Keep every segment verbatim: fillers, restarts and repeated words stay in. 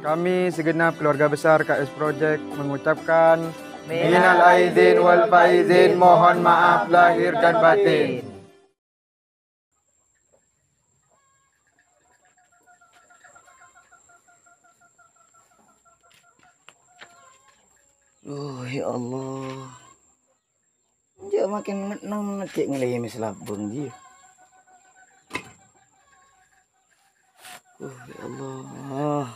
Kami segenap keluarga besar K S Project mengucapkan minal aidin wal faizin, mohon maaf lahir dan batin. Oh, ya Allah. Jâ' makin neng-, neng-, cè' ngalèmè salabâng, jiyâ. Oh, ya Allah.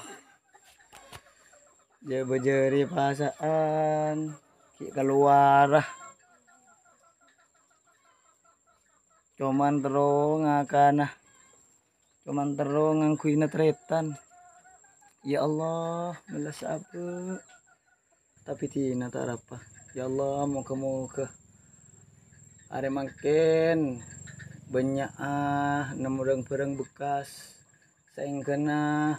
Jâ' bâjâri pasa'an, ghi' kalowara. Coman terro ngakana. Coman terro ngangghuy na-trètan. Ya Allah, mellas abâ'. Tapè dinah ta' arapa. Ya Allah, moghâ-moghâ arè mangkèn bânnya' nemmo rang-bhârâng bekas saèngghâna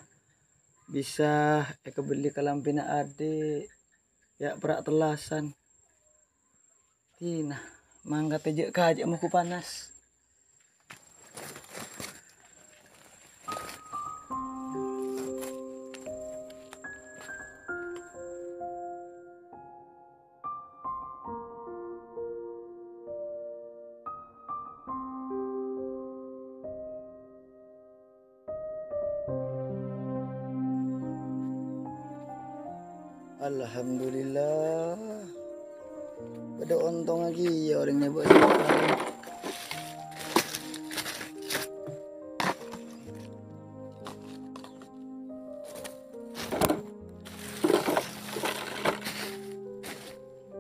bisa èkabelli kalambhina adhi', ya', pèra' tellasan. Dinah, mangkatè jâ' kajâ' moghu panas. Alhamdulillah. Padâ ontong aghi' ya orèng nyabâ' sèngko'.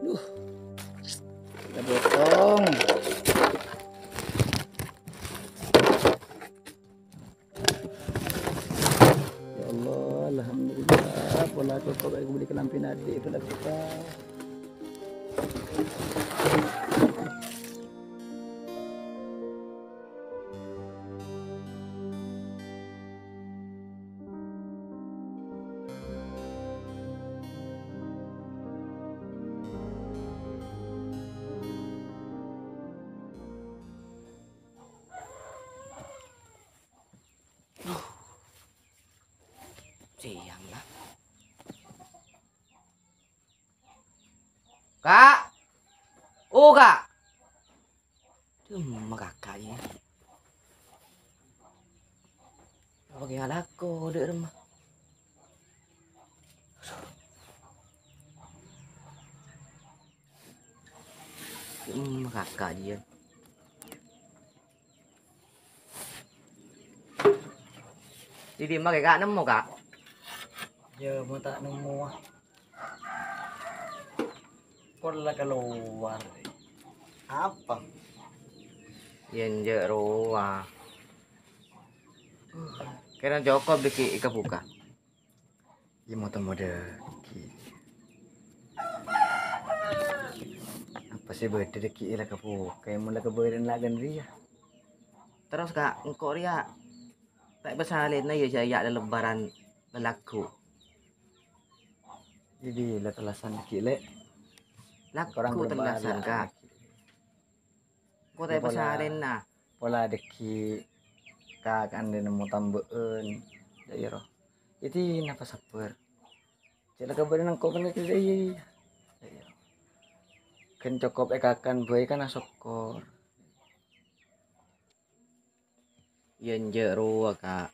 Duh. Padâ ontong. Ya Allah, alhamdulillah, pola cokop èkabelli kalambhina adhi', pola cokop. Siang lah. Ka'. Oh, Ka'. Dimma kaka' jiyâ? Apa kèya alako dâ' remma? Dimma kaka' jiyâ? Di dimma kè, Ka', nemmo, Ka'? Yâ, mon ta' nemmo, ah. Pola kalowar. Apa? Yâ, enjâ' rowa. Kèra cokop dâgghi' èkabhuka. Yâ, moto-moto dâgghi'. Apa sè bâdâ dâgghi' la kabhuka, mon la kabâdâ'ân la ghân rèya. Terros, Ka', engko' rèya ta' èpasalèna yâ, jâ' lalebbaran lalakhu'. Jadi, la tellasan dâgghi', Lè'. Korang Lakhu' berempat tellasan, la Ka'. Dâgghi'. Engko' ta' èpasalèna. Pola dâgghi' ka-, ka'andhi nemmo tambâ'ân. Dâ' iyâ, ro. Iti napa sabbhâr. Cè' la kabâdâ'ân engko' panèka, dâ' iyâ. Dâ' iyâ. Ghân cokop èkakan bhâi kan asokkor. Yâ, enjâ' rowa, Ka'.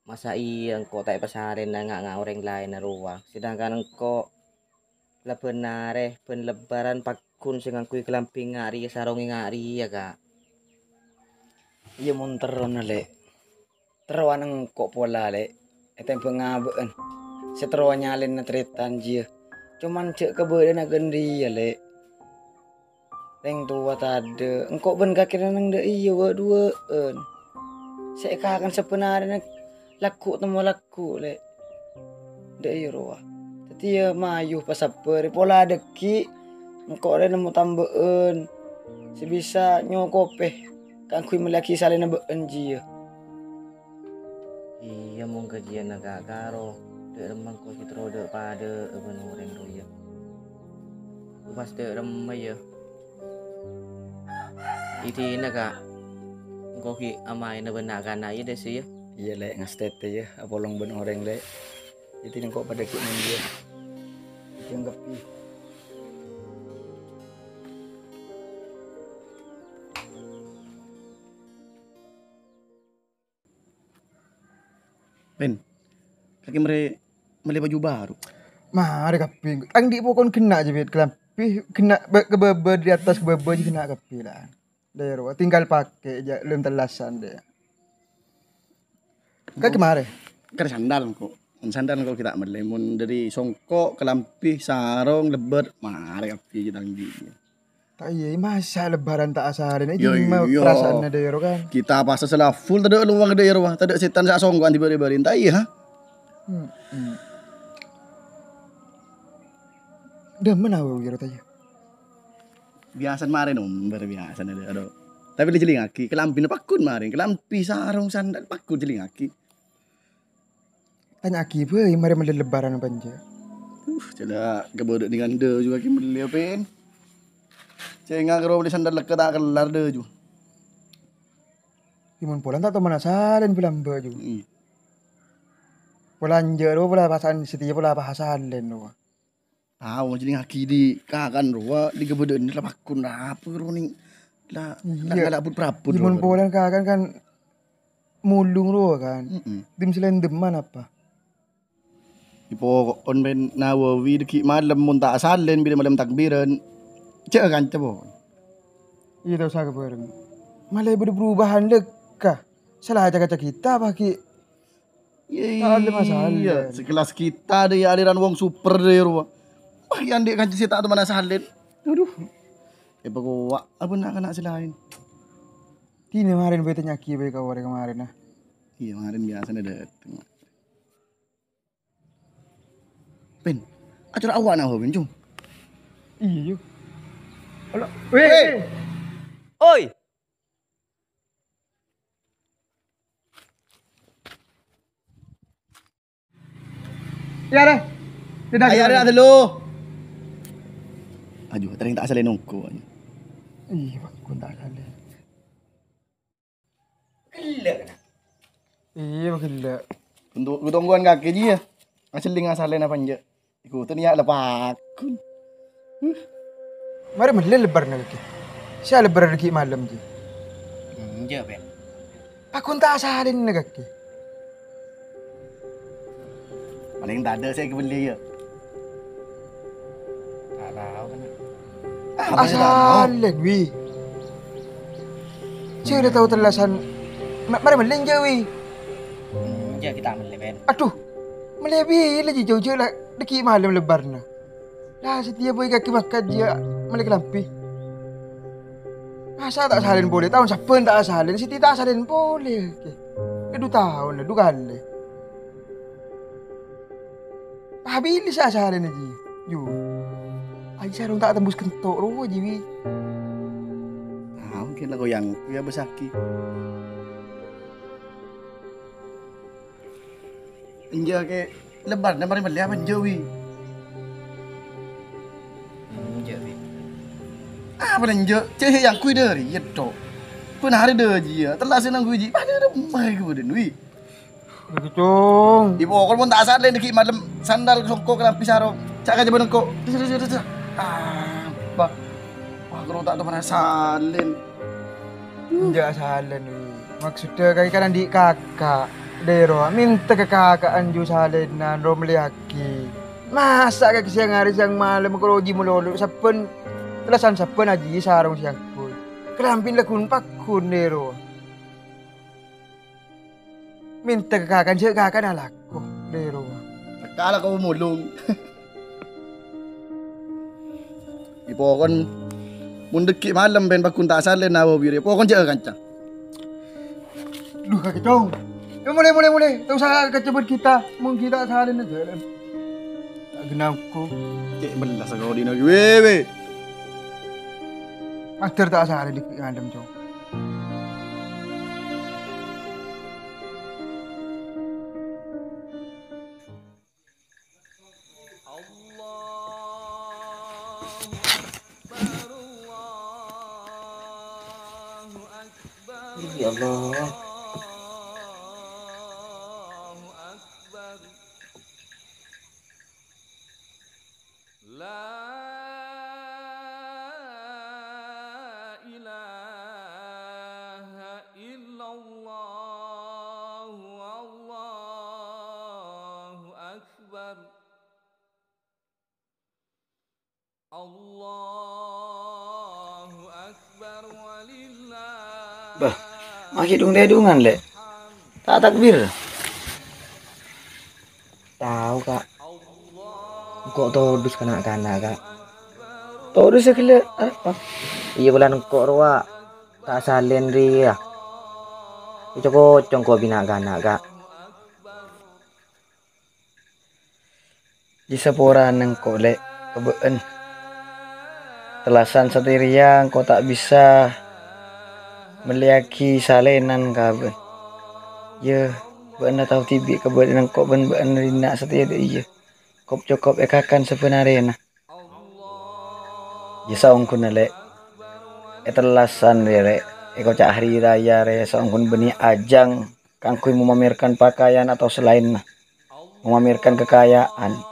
Masa' iyâ engko' ta' èpasalèna nga'-nga' orèng laènna rowa, sedangkan engko' la bân arè, bân lebbaran pagghun sè ngangghuy kalambhi nga' rèya, sarongnga nga' rèya, Ka'. Iyâ, mon terrona, Lè'. Terrowan engko' pola, Lè'. Ètèmbhâng abâ'ân. Sè terro nyalèna tarètan jiyâ. Coman jâ' kabâdâ'ânna ghân rèya, Lè'. Rèng towa tadâ', engko' bân kakè rèng dâ' iyâ wâ'-duwâ'ân. Sè èkakan sabbhân arèna lakhu' temmo lakhu', Lè'. Dâ' iyâ rowa. Dhâddhi yâ mayu pasabbhâr, pola dâgghi', engko' rè nemmo tambâ'ân sè bisa nyokopè kaangghuy mellèyaghi salèna bâ'ân jiyâ. Iyâ, mon ghâjiyânna Ka' karo dâ' remma engko' sè terro dâ'-padâ'â bân orèng rowa. Pas dâ' remma, yâ. Idina, Ka'. Engko' ghi' amaèna bân na'-kana' iyâ, Dâ', sè, yâ. Iyâ, Lè', ngastètè, yâ, apolong bân orèng, Lè'. Dhâddhi engko' padâ ghi' mondhiyâ. Dhâddhi angkebbhi. Pèn, kakè marè mellè bhâju bhâru. Marè kabbhi. Tang andi' pokon ghenna' jâ, Bit, kalambhi ghenna' bâ-, ka bâbâ, dâri attas ka bâbâ jâ ghenna' kabbhi la. Dâri rowa tinggal pakè jâ, lem tellasan dâ. Kakè marè. Karè sandal engko'. Sandal engko' ghi' ta' mellè. Mon dâri songko', kalambhi, sarong, lebbâr, marè kabbhi jâ tang andi'. Ta' iyâ, masa' Lebbhârân ta' asalèn? Iyâ, dimma iyâ. Perasaanna dâri rowa kan? Kita pasa sè la full, tadâ' lowang dâri rowa, tadâ' sètan sè asongko'an dibâri-bâri, ta' iyâ, ha? Hmm, hmm. Dâmmen awa iyâ, ta' iyâ? Biyasana marè nomer, biyasana, adhu. Tapè la jhâlingaghi, kalambhina pagghun marè, kalambhi, sarong, sandal, pagghun jhâlingaghi. Tanya'aghi bhâi marè mellè Lebbhârân apa enjâ'. Uh, jhâ' la kabâdâ'ân nèng anda juga ghi' mellè, Pèn. Sènga' karo mellè sandal lekka ta' kellar dâ, ju. Iyâ, mon polana ta' toman asalèn polana, Mbak, ju. Hmm. Polana enjâ' rowa pola pasa'an satèya pola pas asalèn rowa. Tao, jhâlingaghi dâ' kakan rowa, dâ' kabâdâ'ân la pagghun apa rowa nèng la, iyâ, la, la abut-prabut iyâ, mon rowa. Polana kakan kan mulung rowa kan. Mm-mm. Dim salèndemman apa? Iyâ, pokok on Pèn Nawawi dâgghi' malem mon ta' asalèn bilâ malem takbiran. Jhâ' kanca, pon. Iyâ, ta' osa kabhâreng. Malè bâdâ perubahan lekka. Sala ca-kaca kita apa ghi'? Iyâ, ta' ada masalah. Iyâ, sekelas kita dâ' iyâ aliran wong super dâ' iyâ rowa. Wah, iyâ andi' kanca sè ta' toman asalèn. Aduh. Èpakowa' apa na'-kana' sè laèn? Dinah marèn bhâi tanya'aghi bhâi ka orèng marèn, ah. Iyâ, marèn biyasana dâteng. Pèn, acara awak na, Pèn, Cung. Iyâ, yu. Halo. Weh. Weh. Oi. Iyâ, rè. Tidak. Ayo, rè, dulu. Aju, ternyata asal nunggu. Iyâ, Pak, ghu ta' asalèn. Ghellâ', kana'? Iyâ, ghellâ'. Untuk gu-, tongguan kakè jiyâ. Asal nèng asalèn apa enjâ'? Iku tuh niat la pagghun. Huh. Marè mellè Lebbhârân kakè. Sè Lebbhârân ghi' malem jiyâ. Enjâ', Pèn. Pagghun ta' asalèn kakè. Palèng tadâ' sè èkabellè, yâ. Ta' tao, kana'. Apa sè ta' tao? Asalèn, Wi. Sè la tao tellasan. Ma-, marè mellè enjâ', Wi. Enjâ', ghi' ta' mellè, Pèn. Adhu. Mellè bilâ jiyâ, jhâ' la dâgghi' malem Lebbhârân. La, satèya bhâi kakè mangkat jiyâ mellè kalambhi. Masa' ta' asalèn polè? Taon sabbhân ta' asalèn, satèya ta' asalèn polè, kakè. Adu taon, adu kalè. Abili sè asalèn jiyâ. Yu. Ai, sarong ta' tembus kento' rowa jiyâ, Wi. Ah, mungkin la goyang, wi abâssaghi. Enjâ' kè Lebbhârân marè mellè apa enjâ', Wi? Enjâ', Wi. Apa enjâ'? Cè' yang kui dâri, yâ, Dok. Pun hari dâ jiyâ, tellasan nanggu ji. Padâ remma ghâbâdhân, Wi. Begitu. Ibu, kon mon ta' asalèn dâgghi' malem, sandal, songko', kalambhi, sarong. Ca'na jhâ' bân engko'. Apa? Wah, karo ta' toman asalèn. Enjâ' asalèn, Wi. Maksoddhâ kakè kan andi' kaka'. Dâri rowa mènta ka kaka'an jiyâ salènna rowa mellèyaghi. Masa' kakè sèyang arè sèyang malem karo ji malolo sabbhân tellasan sabbhân ajiyâ sarong sèyang pon. Kalambhina la ghun-pagghun dâri rowa. Mènta ka kaka'an, jhâ' kaka'an alako dâri rowa. Ka alako mulung. Ipokon mon dâgghi' malem Pèn pagghun ta' asalèn awa biri. Pokon jhâ' kanca. Duh, kakè, Cong. Eh, molè, molè, molè. Ta' osa kacabât kita. Mon ghi' ta' asalèn jhâ' la. Ta' ghenna' engko'. Cè' bellas engko' dina ghi, wè, wè. Maddhâr ta' asalèn dâgghi' malem, Cong. Allahu Akbar, Allahu Akbar. Ya Allah. Allahu Akbar. Bâh, maghi' dhung-tèdhungan, Lè'. Ta' takbir. Tao, Ka'. Engko' todus ka na'-kana', Ka'. Todus ghellâ', arapa? Iyâ, polana engko' rowa ta' asalèn rèya. Èco-koco engko' bi' na'-kana', Ka'. Jhâ' saporana engko', Lè', ka bâ'ân. Tellasan satèya rèya engko' ta' bisa mellèyaghi salènan ka bâ'ân. Yâ, bâ'ân la tao dhibi' kabâdâ'ânna engko' bân bâ'ân rèya satèya, dâ' iyâ. Kop-cokop èkakan sabân arèna. Yâ, saongghuna, Lè'. È tellasan rèya, Lè', èkoca' hari raya rèya, saongghuna bânnè ajâng kaangghuy mamamerkan pakaian atau salaènna, mamamerkan kekayaan.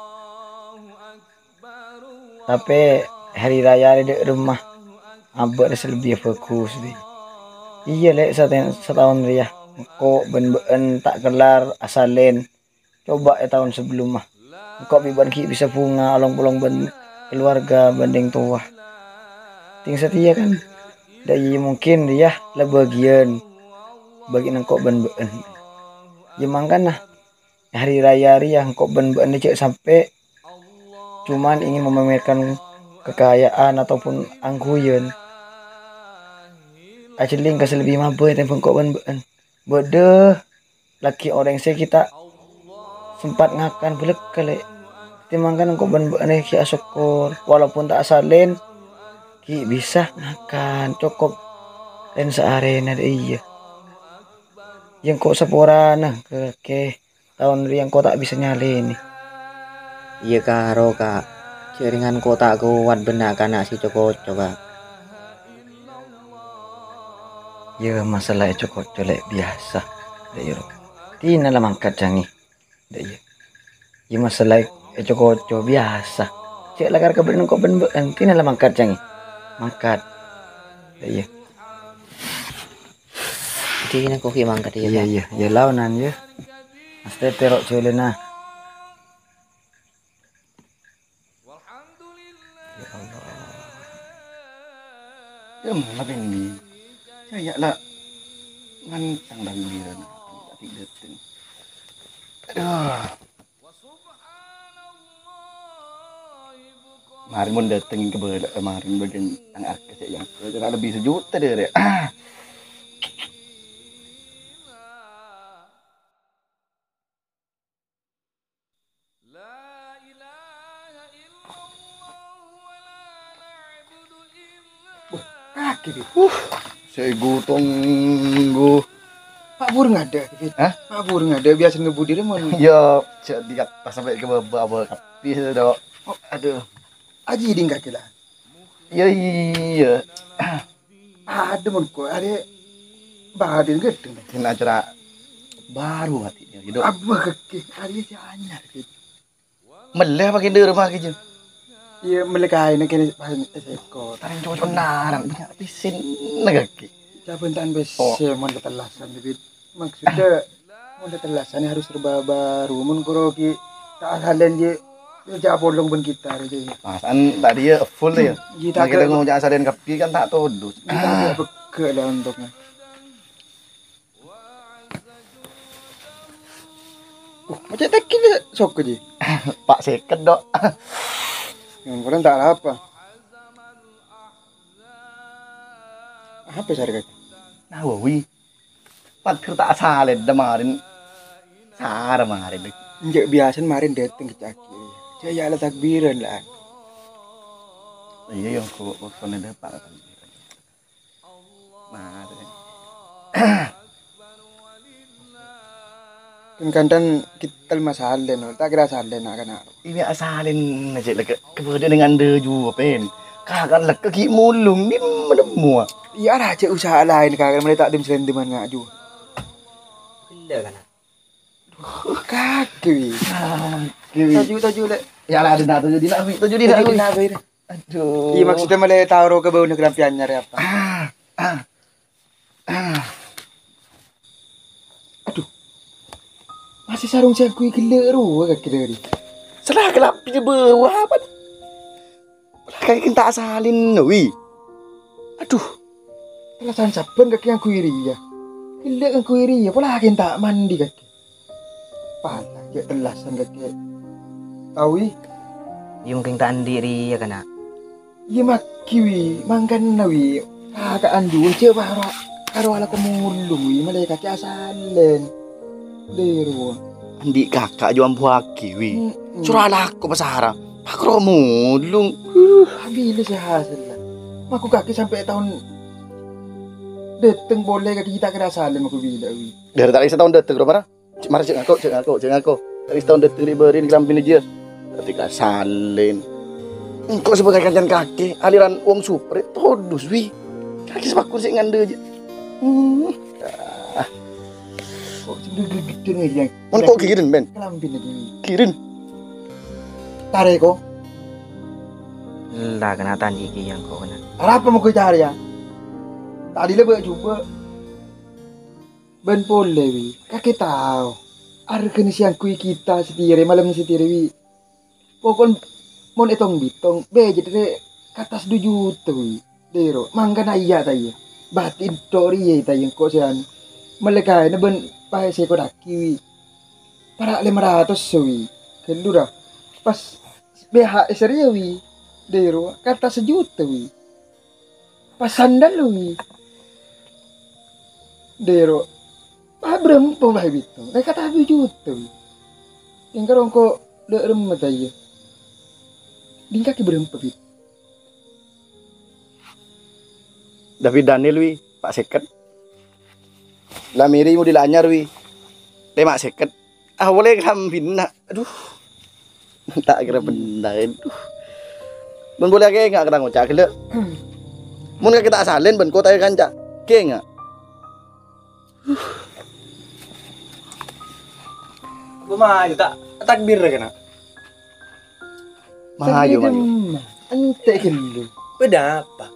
Tapè hari raya rèya dâ' remma abâ' rèya sè lebbi bhâghus, bi. Iyâ, Lè', sate-, sataon rèya, engko' bân bâ'ân ta' kellar asalèn. Coba è taon sabellumma, engko' bi' bâ'ân ghi' bisa bhunga along-polong bân kaluwarga bân rèng towa. Tèng satèya kan, dâ' iyâ mungkin rèya la bâgiyân bâgiyân engko' bân bâ'ân. Yâ mangkana, è hari raya rèya engko' bân bâ'ân rèya jhâ' sampè' cuman ingin memamerkan kekayaan ataupun angghuyan. Ajhelling ka sè lebbi mabâi tèmbhâng engko' bân bâ'ân. Bâdâ laghi orèng sè ghi' ta' sempat ngakan bâlâkka', Lè'. Tèmbhâng kan engko' bân bâ'ân ghi' asokkor, walaupun ta' asalèn, ghi' bisa ngakan cokop rèn saarèna, dâ' iyâ. Yâ engko' saporana kakè taon rèya engko' ta' bisa nyalènè. Iyâ, karo, Ka'. Jhâringan engko' ta' kowat bân na'-kana' sè co-koco, Ka'. Yâ, masalah è co-koco, Lè', biyasa. Dâ' iyâ, ro. Dina la mangkat jhângè. Dâ' iyâ. Yâ, masalah è co-koco biyasa. Cè' lakar kabâdâ'ân engko' bân bâ'ân, dina la mangkat jhângè. Mangkat. Dâ' iyâ. Dina engko' ghi' mangkat, iyâ, Iyâ, Ka'? Iyâ, iyâ, laonan, yâ. Astètè ro' jhâlânna. Ya Allah. Ya, malah ini. Saya la ngantang lagi biran. Tadi dateng. Aduh. Kemarin pun dateng ke bala, kemarin bagian yang arka saya yang kira lebih sejuta deh, Rek. Wah, kakè, Dit. Uh, sè ghu tonggu. Pak Bur ngadâ, Dit. Hah? Pak Bur ngadâ, biyasa ngebudi rè mon. Iyâ, jhâ' dikata sampè' ka bâbâ abâ' kabbhi, Dok. Oh, adhu. Ajhi ding kakè la. Iyâ, iyâ. Adhu mon ko, arè bâdhi ghâddhâng. Kèng acara bhâru mati, ya, gitu. Abâ kakè, arè sè anyar, Dit. Mellè apa kèng dâ' remma kèya? Iyâ, mellè kaènna kènè pas sèkor. Tarèng cocok narang, bânnya' pèssèna kakè. Jhâ' bhânto'an pèssè mon la tellasan, Bit. Maksudnya, mon la tellasan harus serba baru. Mon koro ghi' ta' asalèn, jhi, jhâ' apolong bân kita, jhi. Perasaan tadi ya full ya. Jhi, nah, kita ngocak asalèn kabbhi kan ta' todus. Jhi, ta' pegghâ' la ontokna. Uh, macet lagi nih, sok aja. Pak seket, Dok. Yang kurang tak apa. Apa sar, Kak? Nawawi. Pat kertas salèt dâ' marèn. Sar marèn. Enjâ' biyasana marèn dâteng ke ca'èpon. Jhâ' ya la takbiran la. Iyâ, yang ku, urusannya dâpa'. Marèn. Kan kadhâng kita masalèn, ta' kèra salèn na'-kana'. Iyâ, asalèn aja lè' ka-, kabâdâ'ân neng andâ' juwa, Pen. Kakan lè' ka ghi' molong, dimma-dimma. Iyâ, arajâ usaha laèn, kakan mèlè ta' dim-sèlèn dimman nga' juwa. Gellâ' kana'. Kakè, wi. Kakè, wi. Toju', toju', Lè'. Ya, la, dina, toju', dina, wi. Toju', dina, toju', wi. Dina, wi. Adhu. Iyâ, maksudnya mèlè tao ro ka bâuna kalambhi anyar, ya, apa? Ah, ah, ah. Adhu. Masih sarong sè angghuy ghellâ' rowa kakè dâri. Sala kalabina bâwâ, apa? Pola kakè ta' asalèn, wi. Adhu. Alasan sabbhân kakè ngangghuy rèya. Ghellâ' ngangghuy rèya, pola kakè ta' mandi kakè. Pala jhâ' tellasan kakè. Tao, wi. Iyâ, mungkin ta' andi' rèya, kana'. Iyâ, maghi, wi. Mangkana, wi. Kaka'an jhuwâ jhâ' bârâ' karo alako molong, wi. Malè kakè asalèn. Dhi rowa. Andi' kaka' jhuwâ ambuwâghi, wi. Mm-mm. Soro alako pasara. Pakro molong. Huh, bilâ sè hasèlla. Mako kakè sampè' taon dâteng polè kakè ta' kèra asalèn mako bilâ, wi. Ghârâ ta' kèra sataon dâteng, ro, para? Mara jhâ' ngako, jhâ' ngako, jhâ' ngako. Ka'dinto dâteng rè' bârâ' kalambhina jiyâ. Dhâddhi kasalèn. Engko' sè bâkal kancana kakè, aliran wong suprè, todus, wi. Kakè sè pakon sè ngandhâ jiyâ. Hmm. Ah. Kok sè gedhe-gedhe ngèyang. Mon kok ghiren, men? Kalambhina jiyâ. Ghiren. Tarè, ko. Ella kèna tandhi kèyang kok kèna. Arapa moko tarè, yâ? Tadhilâ bâ' jhubâ'. Bân polè, wi, kakè tao, arghâna sè angghuy kita satèya rè, malem satèya rè, wi. Pokon mon ètong-bitong, bhâjhât rè ka attas du juta, wi. Dhi rowa, mangkana iyâ ta' iyâ? Bâti' ènto' rèya ta' iyâ engko' sè anu. Mellè kaènna bân paè sè kodhâghi, wi. Para' lèma ratos, wi. Ghâllu ra. Pas B H S rèya, wi. Dhi rowa, ka attas sajuta, wi. Pas sandal, wi. Dhi rowa. Pas bârâmpa, Mbah Bito? Lè' ka attas du juta, wi. Èngkar engko' dâ' remma ta' iyâ? Dingka kè bârâmpa, Bit? David Daniel, wi, pa' sèket. La Mary Mudi Lanyar, wi. Lèma' sèket. Ah, polè kalambhina. Adhu. Ta' kèra bhendher, adhu. Mon polè kakè ènga' kèra ngoca' ghellâ'. Mon kakè ta' asalèn bân kota kanca. Kakè ènga'. Apa mayu ta' takbir rè kèna? Mayu, mayu. Ente' ghâllu. Bâdâ apa?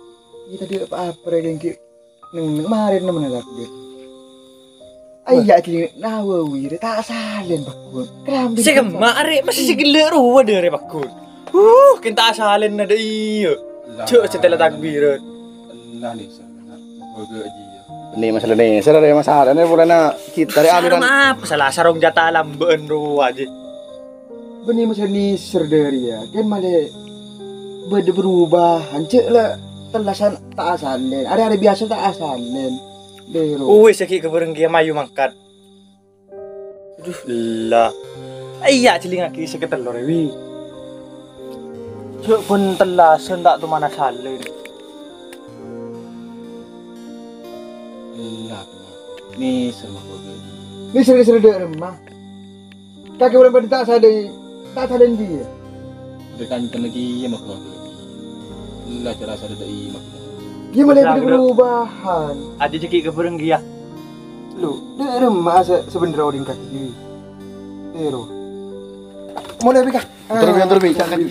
Iyâ, tadâ' apa-apa rè, Gengki. Neng, neng, marèna mennang takbir. Wah. Iyâ, Gengki, Nawawi rè ta' asalèn, Pak Gun. Kalambhi sè kemma, arè, masih sè ghellâ' rowa dâri, Pak Gun. Huh, kèng ta' asalèn nada iyâ. Lah. Cuk, setelah takbiran. Lah, nih, Bânnè masalah nèser, arè masalana polana kita rè aliran. Sarong apa salah sarong jata lambâ'ân rowa jiyâ. Bânnè masalah nèser dâri yâ, kan malè bâdâ perubahan, cè' la tellasan ta' asalèn, arè-arè biyasa ta' asalèn. Dero. Uwis, ghi' kabhâreng kèya mayu mangkat. Adhu, ella. Iyâ, jhâlingaghi sè katellor, wi. Jhâ' bân tellasan ta' tomana salèn. Ella, nèser mako. Nèser, nèser dâ' remma. Kakè orèng bâdâ ta' salèn, ta' salèn kèya. Bhâdhân kancana kèya mako. Ella, cara sadâ dâ'i mako. Iyâ, malè bâdâ perubahan. Adâ jhâ' ghi' kabhâreng kèya. Lo, dâ' remma sè sabhendherra orèng kakè. Tèro. Molè, Bi, kah? Atur, Bi, atur, Bi. Ca'na, Bi.